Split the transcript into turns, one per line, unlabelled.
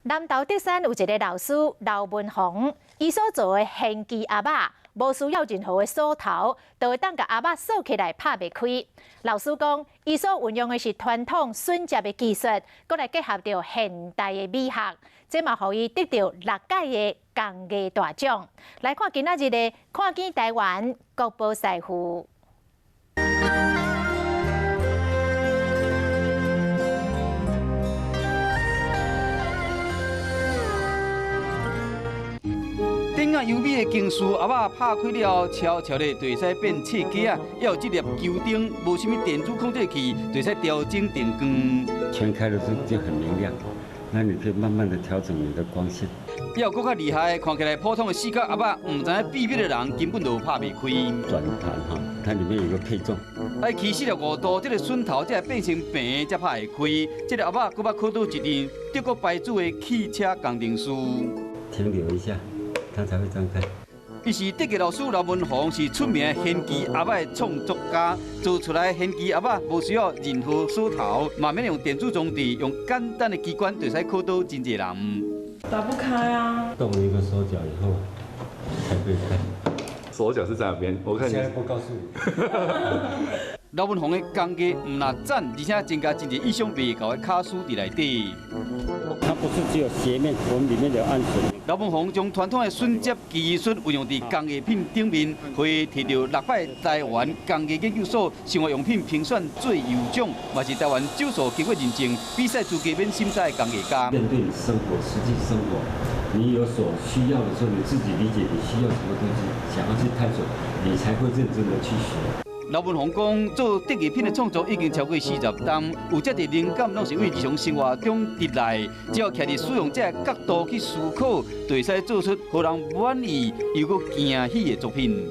南投竹山有一个老師劉文宏，伊所做的玄機盒仔，無需要任何的鎖頭，就會當共盒仔鎖起來拍袂開。老師講，伊所運用的是傳統榫接的技術，閣來結合著現代的美學，這嘛予伊得著六屆的工藝大獎。來看今仔日的看見台灣國寶師傅。
頂仔優美的金屬盒仔拍開了，悄悄的就會使變切機仔，猶有這粒球燈，無啥物電子控制器，就會使調整燈光。
全開的時候就很明亮，那你可以慢慢的調整你的光線。
猶有閣較厲害，看起來普通的四角盒仔，毋知影秘密的人根本就拍袂開。
轉盤哈，它裡面有個配重。
愛起45度，這个榫頭才會變成平，才拍會開。這个盒仔閣捌考倒一任德國牌子的汽車工程師。
停留一下，它才會張開。
伊是德國老師劉文宏，是出名的玄機盒仔的創作家，做出來玄機盒仔無需要任何鎖頭，嘛免用電子裝置，用簡單的機關就會使考倒真濟人。
打不開啊！
動一個手腳以後才會開。
鎖腳是在哪邊？我看。
現在不告訴你。
劉文宏的工藝毋但讚，而且增加真濟意想袂到的巧思佇內底。
它不是只有斜面，我們裡面有暗榫。
劉文宏將傳統的榫接技術運用佇工藝品頂面，會提著六擺台灣工藝研究所生活用品評選最優獎，嘛是台灣少數經過認證比賽資格免審查的工藝家。
面對你生活，實際生活，你有所需要的時候，你自己理解你需要什麼東西，想要去探索，你才會認真的去學。
劉文宏講，做竹藝品的創作已經超過40冬，有遮濟靈感，攏是為日常生活中得來。只要徛佇使用者的角度去思考，就會使做出予人滿意又閣驚喜的作品。